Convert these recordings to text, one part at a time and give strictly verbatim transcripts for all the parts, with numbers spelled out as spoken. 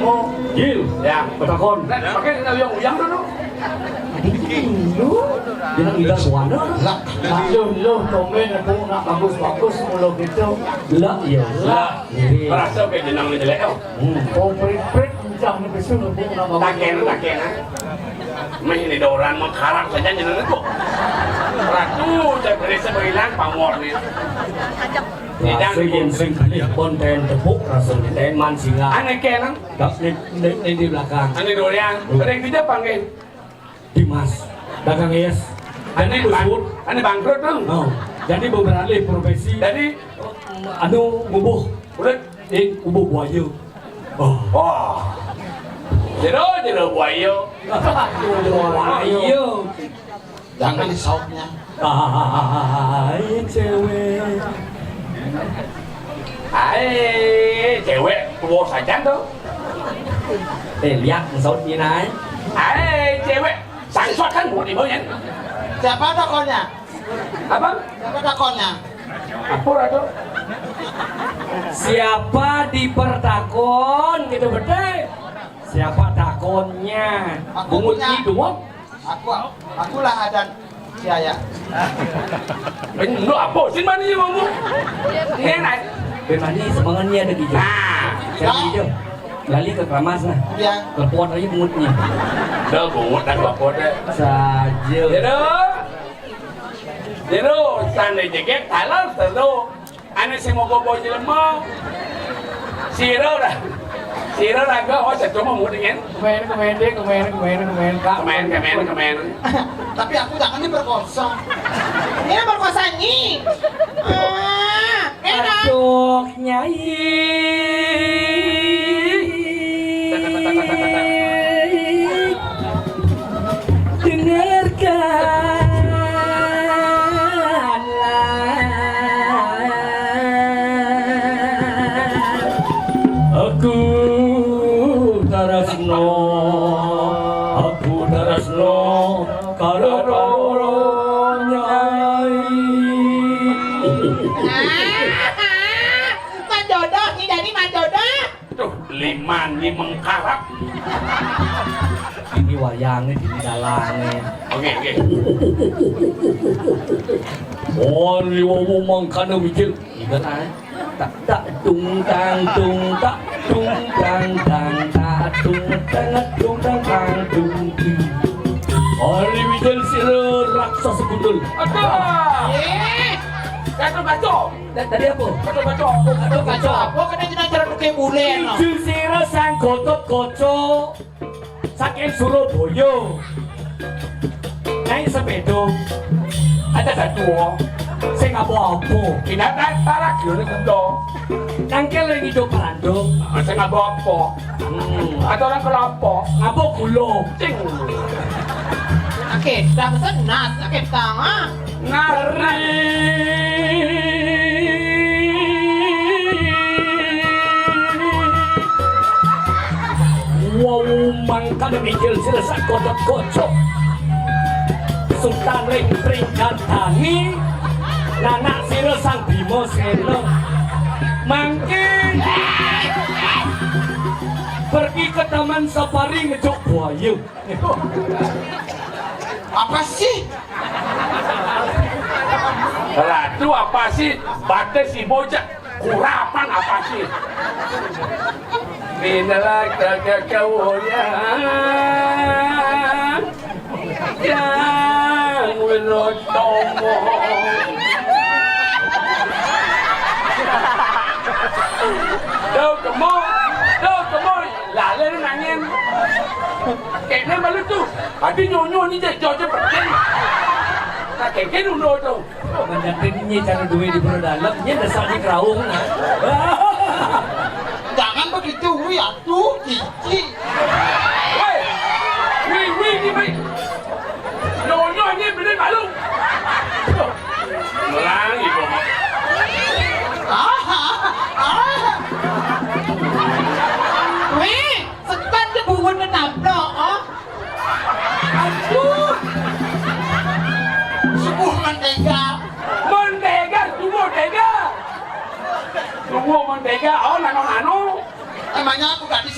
Mau Gil, ya, betakon. Nah, pakai kita uyang-uyang dulu. Tadi lu bilang kita suara. Lah, lu, lu komen aku nak bagus-bagus mulu gitu. Lah, iya, lah. Merasa kayak jenang ni jelek tau. Hmm. Oh, prit-prit, kencang ni besok aku nak bagus. Taken, taken, ah. Meh ni orang mengkarang saja jenang tu. Ratu, saya beri sebelah pamor ni. Rasa yang sing pilih konten tepuk rasa ni teman singa. Aneh kenang. Dak ni, ni, ni di belakang. Ane Dorian, hmm. Ada yang kerja panggil Dimas, dagang es. Ane bang-, ane bangkrut tu. Oh. Jadi beralih profesi. Jadi anu ngubuh. Udah. Eh, ngubuh buaya. Oh. Oh. Jero, jero buaya. Buaya. Jangan disautnya. Hai cewek. Hai cewek, tua saja tu. Eh, lihat saut ni nai. Hai cewek, sangsuakan buat ibu ni. Siapa tokohnya? Apa? Siapa tokohnya? Apa tu? Siapa dipertakon gitu betul? Siapa takonnya? Aku bungut punya. Ni dua. Aku, akulah adan siaya. Eh, lu apa sih mani ngomong? Enak. Bemani semangatnya ada gitu. Nah, saya gitu. Lali ke keramas nah. Iya. Lepot aja bungutnya. Dah bungut dah lepot dah. Saja. Jero. Jero, sana jeget, talar, telo. Ane sing mau bobo jelema. Sira dah. Sira raga, oh, cuma mau dengan. Kemen, kemen deh, kemen, kemen, kemen, Kak. Kemen, kemen, kemen. Tapi aku jangan diperkosa. Ini perkosa ni. Ah, enak. Aduh, Nyai. Dengarkanlah. Aku tarasno, aku tarasno karo Nyai. Mak jodoh, ni jadi mak jodoh. Tuh, lima ni mengkarap. Ini wayangnya, ini dalangnya. Oke, oke. Oh, liwawu mangkana mijil. Iya, ah. Tak, tak, tung, tang, tung, tak, tung, tang, tang, tak, tung, tang, tung, tang, tang, tung, tung. Oh, ini mijil sira raksasa gundul. Aduh. Eh, kacau, kacau. Da-, tadi apa? Kacau, kacau apa? Kacau, kacau apa? Kena jenang cara tukang bulan, no. Ijo sira sang Gatot Kaca saking Surabaya. Naik sepeda. Ada satu, oh. Sing apa-apa? Pindah tak, tak lagi, udah kuda. Nangkel lagi hidup Palando. Ah, sing apa-apa? Hmm. Ada orang kelompok. Apa gula? Cing. Sakit, dah pesan nas, sakit tangan. Ngari. Wau mangkana mijil sira sak Gatot Kaca. Sutan ring pringgadani nanak sira Sang Bima Sena. Mangke pergi ke Taman Safari ngejuk buaya. Apa sih? Ratu apa sih? Batis si bocah. Kurapan apa sih? Inilah kagak kau ya. Yang Wilotomo. Tuh, kemo. Tuh, kemo. Lale lu nangin. Kene malu tuh. Ati nyonyo ni je jojo pergi. Nah, kene undo tuh. Menyatin nyi cara duwe di perut dalam, nyi dasar di keraung, nah. Jangan begitu, wi, atuh, cici. Woi. Wi, wi, ni, wi. Nyonyo ni beli malu. Melangi, kok. Ah, ah. Wi, setan dia bungut tetap, no, oh. Aduh. Subuh mentega. Mentega, subuh tega. Subuh mentega, oh, nano-nano. Emangnya aku gadis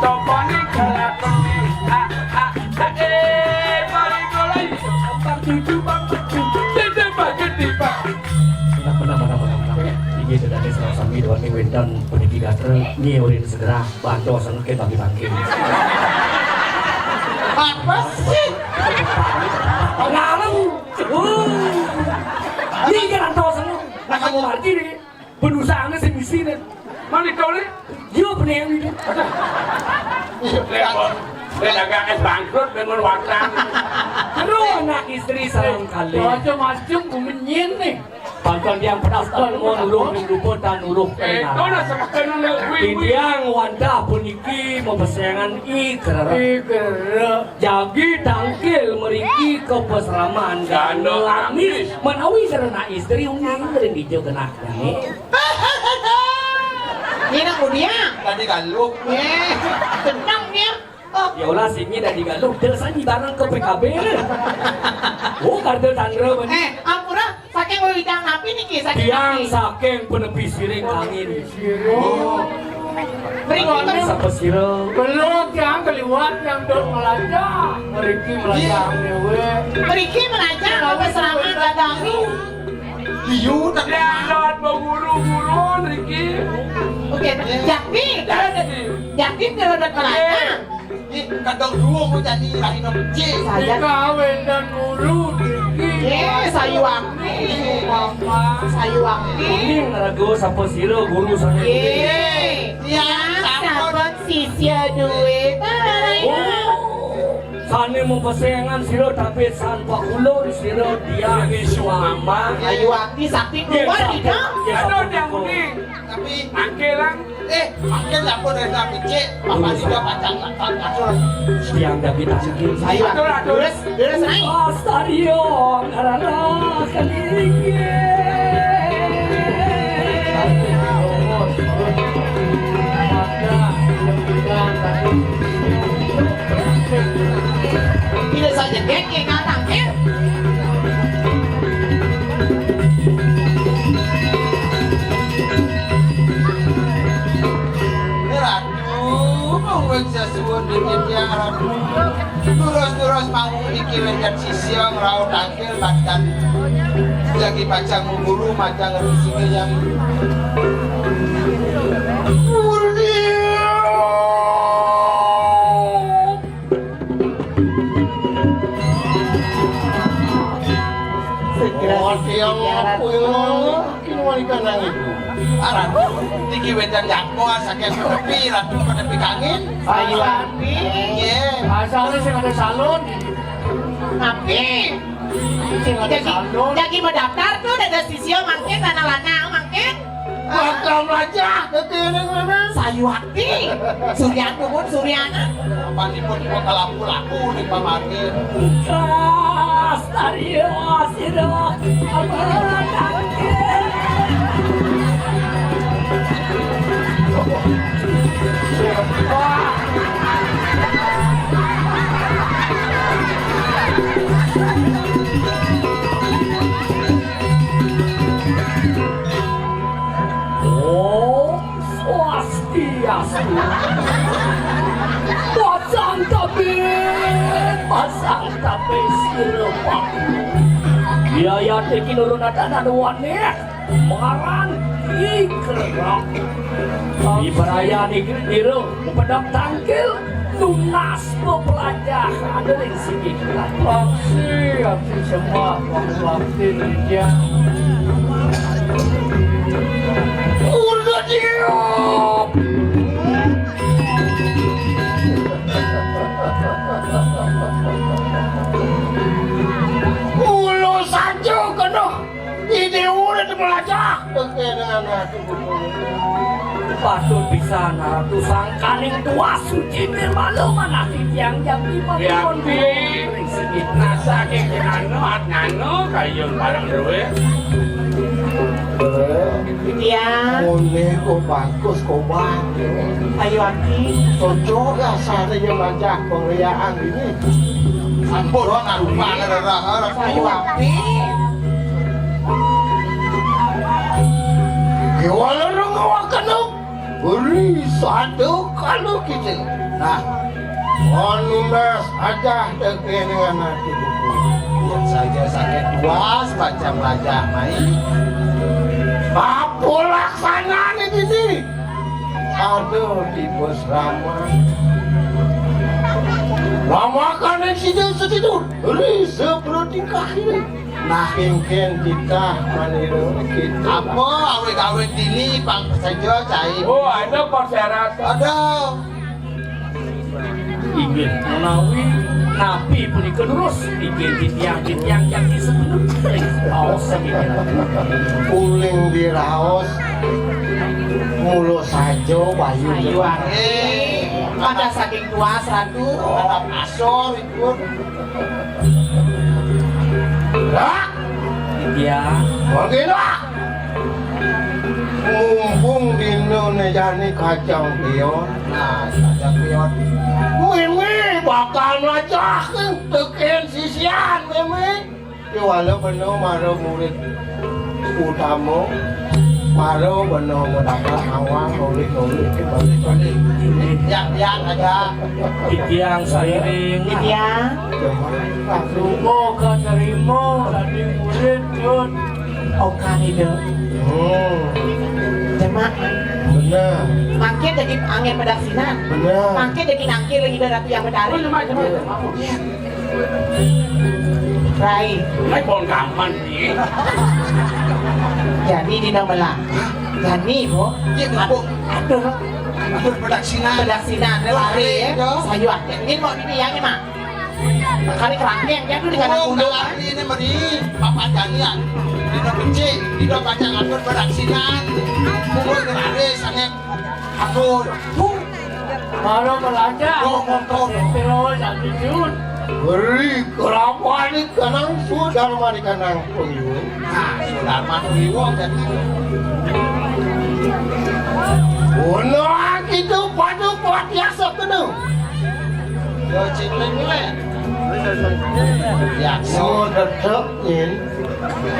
Topone kelakon. Ah, ah, ah, eh, mari golek. Bang tujuh, bang tujuh. Dede bagi tiba. Menang, menang, menang, menang, menang. Inggih sedane sareng sami duaning wénten puniki gatra ngiurin segera bantos engke bagi bangke. Apa sih? Ngalem. Uh. Inggih bantos engke. Nah, kamu ngerti nih. Penusahane sing isine. Mani tole? Yo peneng iki. Lek dagang es bangkrut dengan watang. Terus anak istri sareng kalih. Macam-macam ku menyin nih. Pangkal tiang pedas tan mau nuruh ning luput tan nuruh. Eh, kau dah sepekan lu. Tiang wantah puniki mapesengan i kererep. I kererep. Jagi tangkil mriki ka pasraman Gandha Amis. Menawi sareng istri uning ring dija genah jani. Ini nak mudia. Tadi galuk. Eh, tenang dia. Oh. Ya Allah, sini dadi galuk. Dia sani bareng ke P K B. Oh, Gardha Chandra bani. Eh, ampura, saking wewidang napi niki? Saking tiang napi? Saking penepi siring angin. Oh. Mriki wonten sapa sira? Belum tiang keliwat yang dot melajah. Mriki melajah dhewe. Mriki melajah apa serangan dadangi? Liu tak lihat guru-guru mriki. Oke, jadi, jadi kalau dot melajah. Iki kadang duo kok jadi lahirno becik. Saya kawin dan guru. Eh, sayu api. Mama. Sayu api. Kuning raga sapa sira guru saya. Eh, ya, sampun sisya duwe. Oh. Sane mung pesengan sira tapi san pakulun sira diang isu mama. Ayu ati sakti keluar tidak? Aduh, yang kuning. Tapi angkelang. Eh, angkel apa dari nabi cek? Apa sih dia pacang tak atur? Yang tapi tak sakit. Ayu atur, atur. Terus, terus naik. Astario, karena kali ini. Tidak saja geng yang ngatang, eh. Ratu, monggo sesuwun dening Tiang Ratu. Terus-terus mau niki wénten sisya ngraos tangkil banten. Jagi pacang guru macang rusine yang mulia. Segera. Oh, sisik, Tiang Ratu. Kini wanita nang ibu. Aran, niki wénten nyapa saking sepi, Ratu, penepi kangin. Ayu api. Nggih. Asale sing ada salon. Tapi Jagi, jagi mendaftar tuh, ada sisio mangkin, lanang-lanang mangkin. Bakal mlajah, kéné ngéné. Sayuwakti. Suryan pun, Suryana. Apa nih pun bakal laku-laku nih pamargin. Astagfirullah, sira. Om Swastiastu. Pasang tapi, pasang tapi sira. Biaya iki nurun ada wanih. Maran ikrah. Ibaraya niki ira pedang tangkil tunas pepelajah ada ring sini. Aksi, aksi sembah, waktu aksi kerja. Urga diop. Ulo saja kena. Ini urut melajah. Oke, dengan hati. Patut bisa naratu sangkaning tuas suci nirmala manah titiang jati. Yati. Rasa kekenano atnano kayun bareng duwe. Iya. Mone kok bagus kok bang. Ayo aki. Cocok rasanya yang melajah pengliaan ini. Ampun, aduh, mana rara. Ayo aki. Iwala nang ngawakana beri satu kalu kita. Nah, onunas aja tegene anak ibuku. Yang saja sakit puas macam raja mai. Apa laksanane ini? Aduh, tipe selamat. Lama kan yang situ setidur. Beri sepuluh tingkah ini. Nah, kéngkén titah manira kita. Apa awig-awig dini pang saja cai? Oh, ada persyaratan. Ada. Inggih menawi napi punika durus, inggih titiang-titiang jati sebenarnya. Aos saking uling diraos mulo saja bayu. Ayo, eh, ada saking puas, Ratu. Ada pasor ikut. Lah, iya. Mangkena. Mumpung dina ne jani kacang pion. Nah, kacang pion. Mimi bakal mlajah tekén sisian, Mimi. Ki wala bena mara murid utama, mara bena medakar awal murid-murid ki balik-balik. Biak-biak aja. Titiang sairing. Titiang. Cuma, langsung. Lunga katerima dadi murid, Yun. Okan ida. Hmm. Demak. Bener. Mangkin dadi angin pedaksinan. Bener. Mangkin dadi nangkil ida Ratu Yang Betari. Rai. Rai pon gaman iki. Jani dina melah. Jani, Bu. Iya, Bu. Atur. Atur pedaksinan. Pedaksinan, lari, ya. Iya. Sayuan. Ini mau dini yang ini, Mak. Kali kerangkeng, ya, tuh dengan. Oh, kuda. Enggak, ini, ini meri. Bapak Jani, ya. Dina becik, dina pacang atur pedaksinan. Pukul lari, sangat. Aduh. Kalau melajah, oh, oh, oh. Beri keramat ni kenang sudah mari kenang puyuh. Nah, sudah mati wong jadi. Ono kita pada kuat biasa kena. Yo, cipin ni, le. Ya, so tetep ni.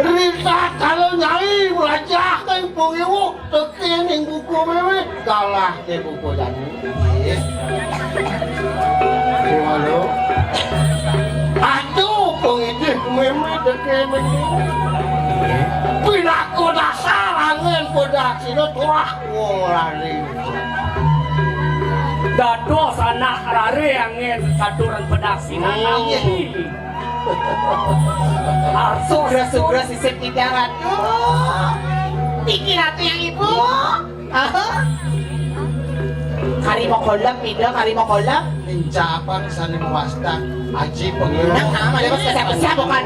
Rita kalau nyai melajah kan puyuh. Tekén ing buku mémé kalah ké buku jani. Gimana? Aduh, pengidih mémé tekén mémé. Pinaka dasar angin pedaksina tuah wong lali. Dados anak rare angin katuran pedaksina. Hmm. Arsa sugra-sugra sisip kita, Ratu. Niki Ratu yang Ibu. Aha. Kari mokolem, Ida, kari mokolem. Ning cabang sané mewastak. Aji pengen. Nang nama dia, Mas? Siapa, siapa, bukan?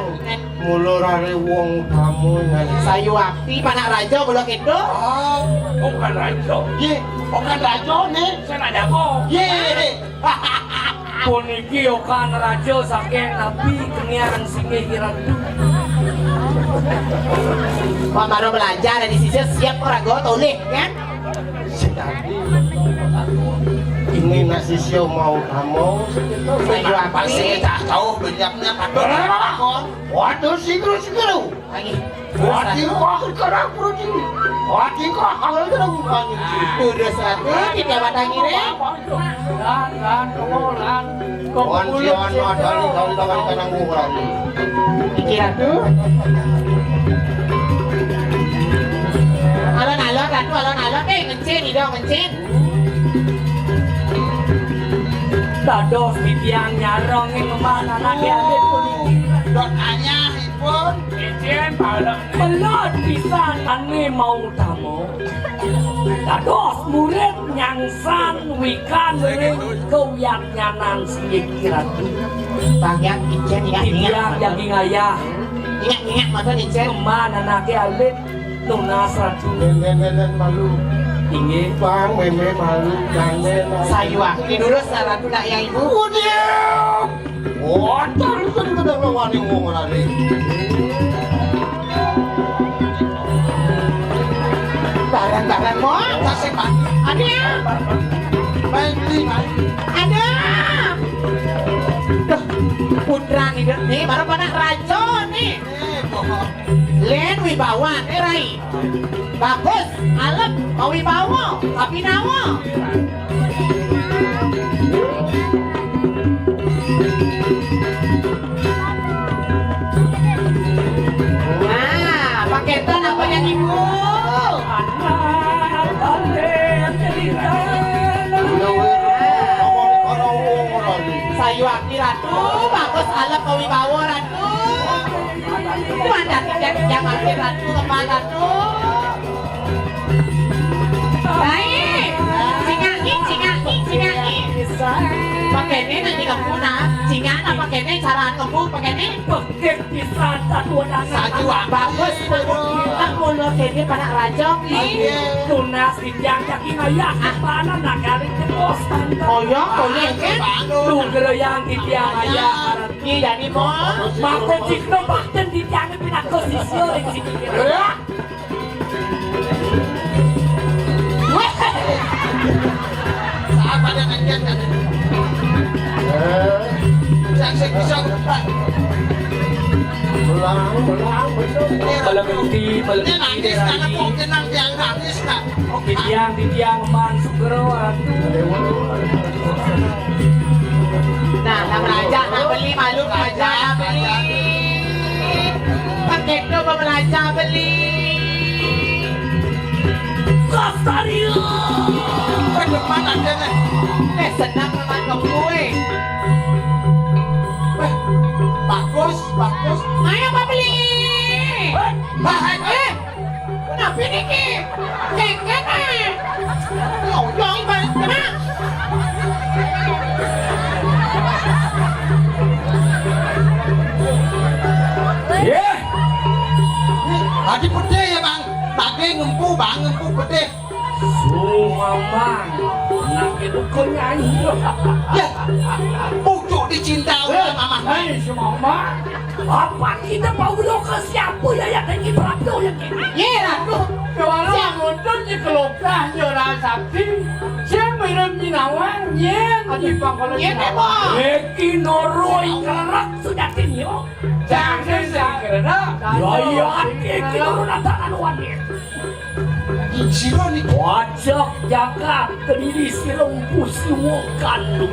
Mula rare wong tamu nang. Sayuwakti, panak raja, mula kéto. Ah, bukan raja. Yé, bukan raja né. Saya nak jago. Yé. Puniki okan raja saking nabi kenian singgih kiratu. Wah, baru belajar dari sisya siap ora go toleh, kan? Sekali ini nak sisya mau kamu, saya apa sih? Tak tahu banyaknya, tapi waduh, sih terus, terus. Lagi. Wati kok kerap rugi. Wati kok hal kerap rugi. Terus aku tidak batang ini. Lan, lan, tunggu, lan. Wan Sion ada di dalam tangan kanang bulan. Iki ratu. Alon-alon ratu, alon-alon, eh, ngencin, ido ngencin. Dados titiang nyarong ing lemah anaké alit puniki. Dot anyahipun. Izin, Pak. Melod pisan ané mau utama. Dados murid nyangsan wikan ring kawiyatnyanan singgih kiratu. Bagian izin, ingat, ingat. Titiang jagi ngayah. Ingat, ingat, mata izin. Lemah anaké alit. Nunas, Ratu. Nénén-nénén malu. Inggih. Bang, mémé malu, jangan. Sayuwakti durus, Ratu, nak yang ibu. Udah. Waduh, itu di gedang lawan yang ngomong tadi. Barang-barang mo, kasih, Pak. Ada. Baik, beli, Pak. Ada. Duh, putra nih, Dek. Nih, baru pada raja nih. Eh, bohong. Lén wibawané, Rai. Bagus, alep, mawibawa, kapinawa. Nah, paketan apa yang ibu? Sayuwakti Ratu, bagus, alep, mawibawa, Ratu. Mandat tiga-tiga mampir Ratu, kemana Ratu? Baik. Cingaki, cingaki, cingaki. Pakéné nanti kamu nak. Cingak nak pakéné, caraan kamu pakéné. Pekik pisan satu anak. Satu bagus. Aku lo kéné panak raja. Tunas titiang jagi ngayah. Apa anak nak kali cepos. Oh ya, boleh kan? Tuh, geroyang titiang ngayah. Iya, jadi, Bos. Mangko cipta bakten di tiangé pinaka sisya ring sini. Wéh. Sabar ya, Kanjeng, Kanjeng. Eh. Cak sing bisa, Pak. Belang, belang, betul. Malam ganti, malam ganti, nangis, karena mungkin nang tiang nangis, Kak. Titiang, titiang, man, sugro, Ratu. Nah, nak belajar, nak beli, malu belajar, nak beli. Pakai tu belajar, beli. Kastario. Pedeman aja, nih. Eh, senang memang kamu, eh. Eh, bagus, bagus. Ayo, Pak, beli. Eh, Pak, eh. Kenapa niki? Jengket, eh. Nyonjong balik kena. Yeh. Adi pedih ya, Bang. Bagi ngempu, Bang, ngempu pedih. Sumamang. Nak itu kok nyanyi. Ya. Pucuk dicinta oleh Mamah. Hai, Sumamang. Apa kita Pak Ulo ke siapa ya, ya, tinggi berapa ya, tinggi? Ye, Ratu. Kalau siap. Nonton di kelokah, ya, orang sakti. Siapa yang minawang, ye? Adi pangkal ye, Bang. Eki noroi kerak sudah tinyo. Jangan, jangan. Ya, ya, eki noroi natakan wanita. Sira niki wajah jagat kediri sira mpu siwa kandu.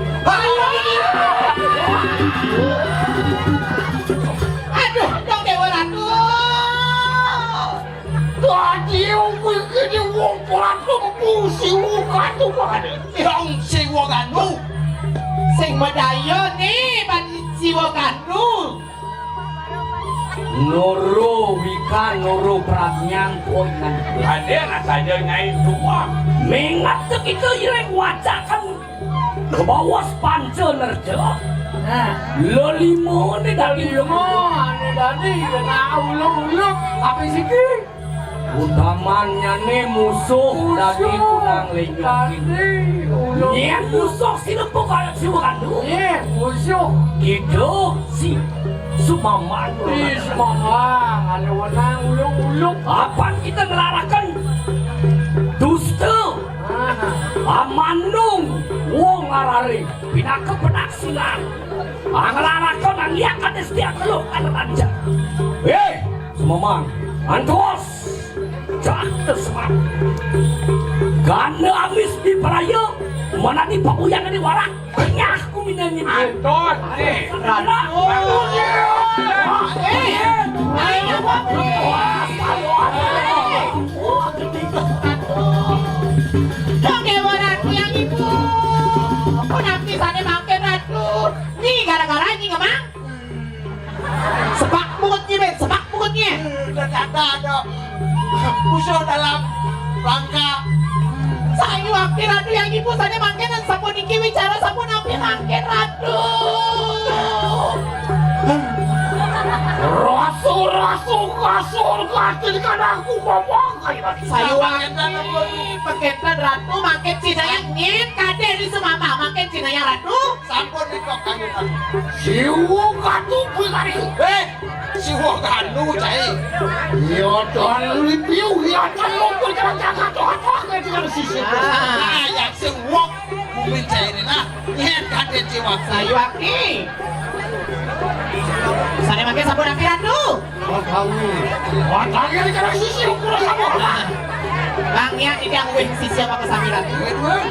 Aduh, dong Dewa Ratu. Dadi wong iki wong ora mpu siwa kandu. Dong siwa kandu. Sing madaya ne ban siwa kandu. Noro wikan noro pradnyan koinan. Hadir saja Nyai Tuan. Mingat ketika ireng wacakan kebawas panca nerja. Lelima ni dadi. Lelima ni dadi, kena ulung-ulung, apa siki? Utamanya ni musuh dadi kunang linggih. Dadi ulung. Nyén musuh si lempung kayak si Warandu. Nyén musuh. Gitu si Sumamang. Si Sumamang, ada wenang ulung-ulung. Apan kita ngelarakan dusta. Amandung wong larari pinaka penaksilan. Anglaraka nanggiakan setiap teluk anu rancak. Hei, Sumamang, antos. Cak tesemak. Ganda amis di peraya, mana di pakuyan di warak. Nyah kuminanya. Antos, eh. Ratu. Eh, ayo, Ratu. Dong, Dewa Ratu yang ibu. Kenapa sana makan Ratu? Ni gara-gara ni ngemang. Sepak mukutnya, Ben, sepak mukutnya. Udah ada, ada musuh dalam rangka. Saya wakil Ratu yang ibu sana makan dan sapu niki bicara sapu napi makan Ratu. Rasu, rasu, kasur, kasur, kan aku bawa kayu. Saya wakil paketan Ratu makan Cina yang nyet, kadé di semama makan Cina yang Ratu. Sampun dikok kami. Siwa katu pikari. Eh, siwa kanu cai. Iya, dan lipiu, iya, dan lumpur, jangan jaga tuh, tuh, tuh, dengan sisi. Ah, yang sing wong bumi cai ini nah. Nyet kadé jiwa. Saya wakil. Sana makan sapu napi Ratu. Wah, tahu. Wah, tahu ya, dikira sisi ukuran apa? Bang, ya, ini yang weh sisi apa kesamiran? Duit, Bang.